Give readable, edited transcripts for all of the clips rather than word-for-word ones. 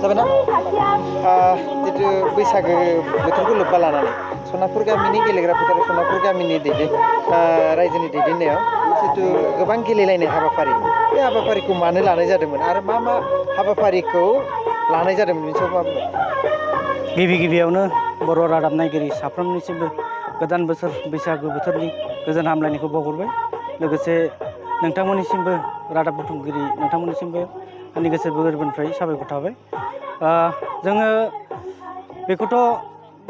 जाबायना जितु बैसागो बोथोरखौ लोब्बा लानानै सनापुर गामिनि गेलेग्रा फोथार सनापुर गामिनि रायजोनि दैदेननायाव जितु गोबां गेलेलायनाय हाबाफारि बे हाबाफारिखौ मानो लानाय जादोंमोन आरो मा हाबाफारिखौ लानाय जादोंमोन बेनि सायाव मा बुंगोन? गिबियावनो बर' रादाब नायगिरि साफ्रोमनिसिमबो गोदान बोसोर बैसागु बोथोरनि गोजोन हामलायनायखौ बावहरबाय। लोगोसे नोंथांमोननिसिमबो रादाब बुथुमगिरि नोंथांमोननिसिमबो आंनि गोसो गोरबोनिफ्राय साबायखर थाबाय। जोङो बेखौथ'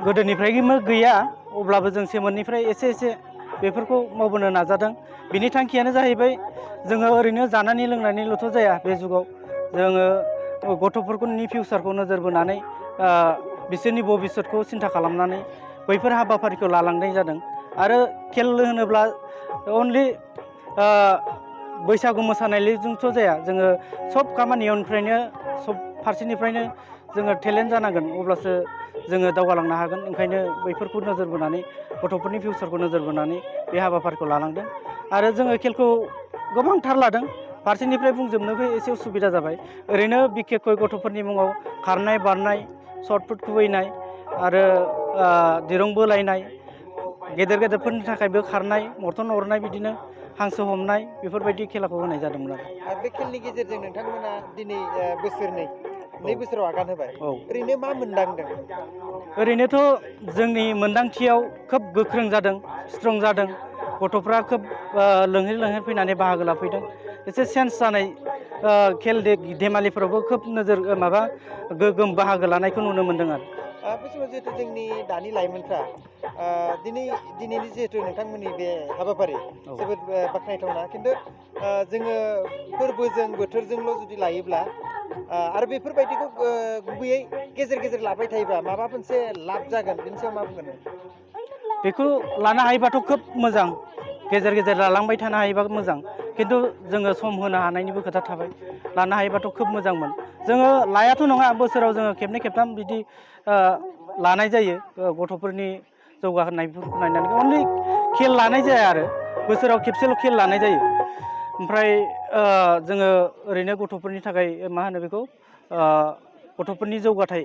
गोदोनिफ्रायनो गैया, अब्लाबो जों सेमोननिफ्राय एसे बेफोरखौ मावबोनो नाजादों। बिनि थांखियानो जाहैबाय जोङो ओरैनो जानानै लोंनानैल'थ' जाया बे जुगाव, जोङो गथ'फोरनि फिउचारखौ नोजोर बोनानै बिसोरनि भबिसतखौ सिन्था खालामनानै बैफोर हाबाफारिखौ लालांनाय जादों। आरो खेल होनोब्ला अनलि बैसागु मोसानायजोंथ' जाया, जोङो सब खामानियावनिफ्रायनो सब फारसेनिफ्रायनो जोङो टेलेन्ट जानांगोन, अब्लासो जोङो दावगालांनो हागोन। ओंखायनो बैफोरखौ नोजोर बोनानै गथ'फोरनि फिउचारखौ नोजोर बोनानै बे हाबाफारिखौ लालांदों। आरो जोङो खेलखौ गोबांथार लादों, फारसेनिफ्राय बुंजोबनोबो एसे उसुबिदा जाबाय। ओरैनो बिखेखय गथ'फोरनि मुङाव खारनाय बारनाय, शर्टपुट खुबैनाय आरो दिरुं बोलायनाय, गेदेरफोरनि थाखायबो खारनाय मरथन अरनाय, बिदिनो हांसो हमनाय, बेफोरबायदि खेलाखौ होनाय जादोंमोन। आरो बे खेलनि गेजेरजों नोंथांमोना दिनै बोसोरनै बोसोराव आगान होबाय, ओरैनो मा मोनदांदों? ओरैनोथ' जोंनि मोनदांथियाव खोब गोख्रों जादों, स्ट्रं जादों। गथ'फ्रा खोब लोंहोर फैनानै बाहागो लाफैदों। एसे चेन्ज जानाय खेल धेमालिफोरावबो खोब गोगोम बाहागो लानायखौ नुनो मोनदों आरो। बे समाव जिहेतु जोंनि दानि लाइमोनफ्रा दिनैनि जिहेतु नोंथांमोननि बे हाबाफारि जोबोद बाख्नायथावना, खिन्थु जोङो फोरबोजों बोथोरजोंल' जुदि लायोब्ला आरो बेफोरबायदिखौ गुबैयै गेजेर लाबाय थायोब्ला माबा मोनसे लाब जागोन, बेनि सायाव मा बुंगोन? बेखौ लानो हायोबाथ' खोब मोजां, गेजेर लालांबाय थानो हायोबा मोजां, खिन्थु जोङो सम होनो हानायनिबो खोथा थाबाय। लानो हायोबाथ' खोब मोजांमोन। जोङो लायाथ' नङा, बोसोराव जोङो खेबनै खेबथाम बिदि लानाय जायो। गथ'फोरनि जौगाहोनायफोरखौ नायनानै अनलि खेल लानाय जाया आरो, बोसोराव खेबसेल' खेल लानाय जायो। ओमफ्राय जोङो ओरैनो गथ'फोरनि थाखाय बेखौ गथ'फोरनि जौगाथाय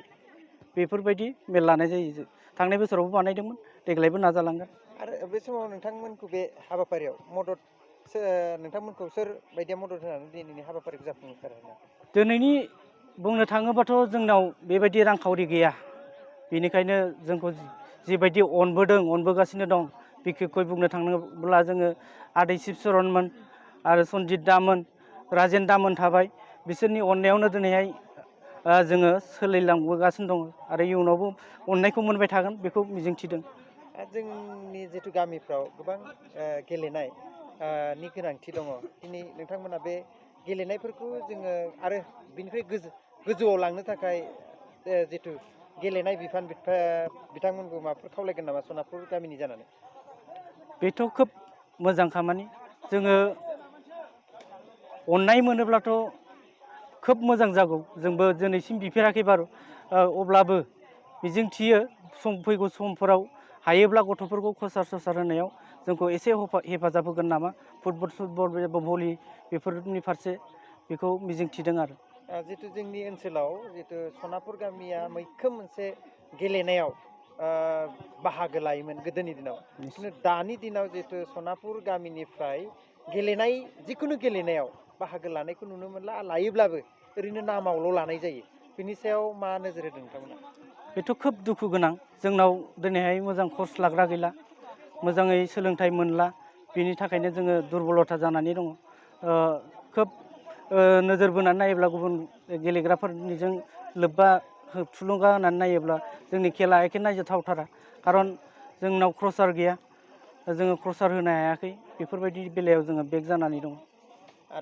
बेफोरबायदि मेल लानाय जायो। थांनाय बोसोरावबो बानायदोंमोन, देग्लायबो नाजालांगोन। आरो बे समाव नोंथांमोनखौ बे हाबाफारियाव नोंथांमोनखौ सोर बायदिया मदद होनानै दिनैनि हाबाफारिखौ जाफुंसारहोनो? दिनैनि बुंनो थाङोबाथ' जोंनाव बेबायदि रांखावरि गैया, बेनिखायनो जोंखौ जिबायदि अनबोगासिनो दं। बिखेखय बुंनो थाङोब्ला जोङो आदै शिबचरनमोन आरो सनजित दामोन, राजेन दामोन थाबाय। बिसोरनि अननायावनो दिनैहाय जोङो सोलिलांबोगासिनो दङ आरो इयुनावबो अननायखौ मोनबाय थागोन, बेखौ मिजिंथिदों। जोंनि जिथु गामिफ्राव गोबां गेलेनायनि गोनांथि दङ। दिनै नोंथांमोना बे गेलेनायफोरखौ जोङो आरो बिनिफ्राय गोजौआव लांनो थाखाय जिथु गेलेनाय बिथांमोनखौ माबाफोर खावलायगोन नामा सनापुर गामिनि जानानै? बेथ' खोब मोजां खामानि। जोङो अननाय मोनोब्लाथ' खोब मोजां जागौ। जोंबो दिनैसिम बिफेराखै बारु, अब्लाबो मिजिंथियो फैगौ समफोराव हायोब्ला गथ'फोरखौ खसार होनायाव जोंखौ एसे हेफाजाब होगोन नामा, फुटबल भलि बेफोरनि फारसे, बेखौ मिजिंथिदों आरो। जितु जोंनि ओनसोलाव जितु सनापुर गामिया मैखोम मोनसे गेलेनायाव बाहागो लायोमोन गोदोनि दिनाव, खिन्थु दानि दिनाव जितु सनापुर गामिनिफ्राय जिखुनु गेलेनायाव बाहागो लानायखौ नुनो मोनला, लायोब्लाबो ओरैनो नामावल' लानाय जायो। बिनि सायाव मा नोजोर होदों नोंथांमोना? बेथ' खोब दुखु गोनां। जोंनाव दिनैहाय मोजां कर्स लाग्रा गैला, मोजाङै सोलोंथाइ मोनला, बिनि थाखायनो जोङो दुरबलथा जानानै दङ। खोब नोजोर बोनानै नायोब्ला गुबुन गेलेग्राफोरनिजों लोब्बा थुलुंगा होनानै नायोब्ला जोंनि खेला एखे नायजाथावथारा, खारन जोंनाव क्रसार गैया, जोङो क्रसार होनो हायाखै। बेफोरबायदि बेलायाव जोङो बेक जानानै दङ।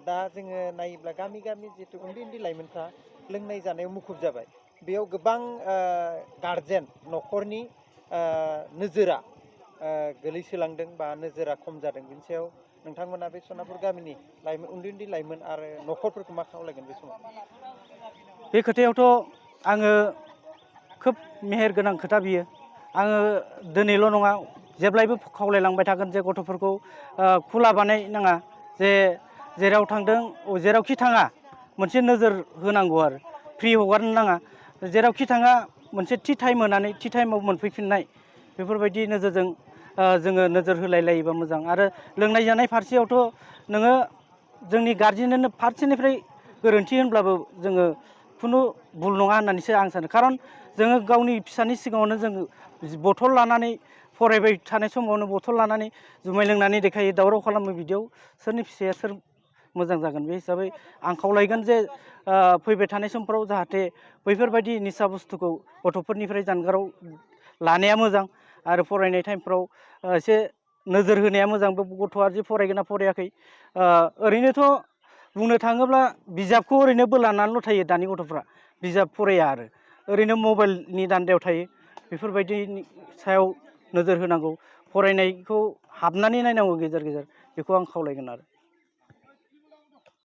दा जोङो नायोब्ला गामि जितु उन्दै लाइमोनफ्रा लोंनाय जानायाव मुखुब जाबाय, बेयाव गोबां गारजेन न'खरनि नोजोरा गोलैसोलांदों बा नोजोरा खम जादों। बिनि सायाव नोंथांमोना बे सनापुर गामिनि उन्दै लाइमोन आरो न'खरफोरखौ मा खावलायगोन बे समाव? बे खोथायावथ' आङो खोब मेहेर गोनां खोथा बियो। आङो दिनैल' नङा, जेब्लायबो खावलायलांबाय थागोन जे गथ'फोरखौ खुला बानायनाङा, जे जेराव थांदों जेरावखि थाङा मोनसे नोजोर होनांगौ आरो फ्रि हगारनो नाङा। जेरावखि थाङा मोनसे थि टाइम होनानै थि टाइमाव मोनफैफिननाय बेफोरबायदि नोजोरजों जोङो नोजोर होलाय लायोबा मोजां। आरो लोंनाय जानाय फारसेयावथ' नोङो जोंनि गारजेनानो फारसेनिफ्राय गोरोन्थि होनब्लाबो जोङो खुनु भुल नङा होननानैसो आं सानो। खारन जोङो गावनि फिसानि सिगाङावनो जोङो बथल लानानै फरायबाय थानाय समावनो बथल लानानै जुमाय लोंनानै देखायो, दावराव खालामो, बिदियाव सोरनि फिसाया सोर मोजां जागोन? बे हिसाबै आं खावलायगोन जे फैबाय थानाय समफ्राव जाहाथे बैफोरबायदि निसा बुस्थुखौ गथ'फोरनिफ्राय जानगाराव लानाया मोजां आरो फरायनाय टाइमफ्राव एसे नोजोर होनाया मोजां। बे गथ'आ जे फरायगोन ना फरायाखै, ओरैनोथ' बुंनो थाङोब्ला बिजाबखौ ओरैनो बोलानानैल' थायो दानि गथ'फ्रा, बिजाब फराया आरो ओरैनो मबाइलनि दान्दायाव थायो। बेफोरबायदिनि सायाव नोजोर होनांगौ, फरायनायखौ हाबनानै नायनांगौ गेजेर गेजेर, बेखौ आं खावलायगोन आरो।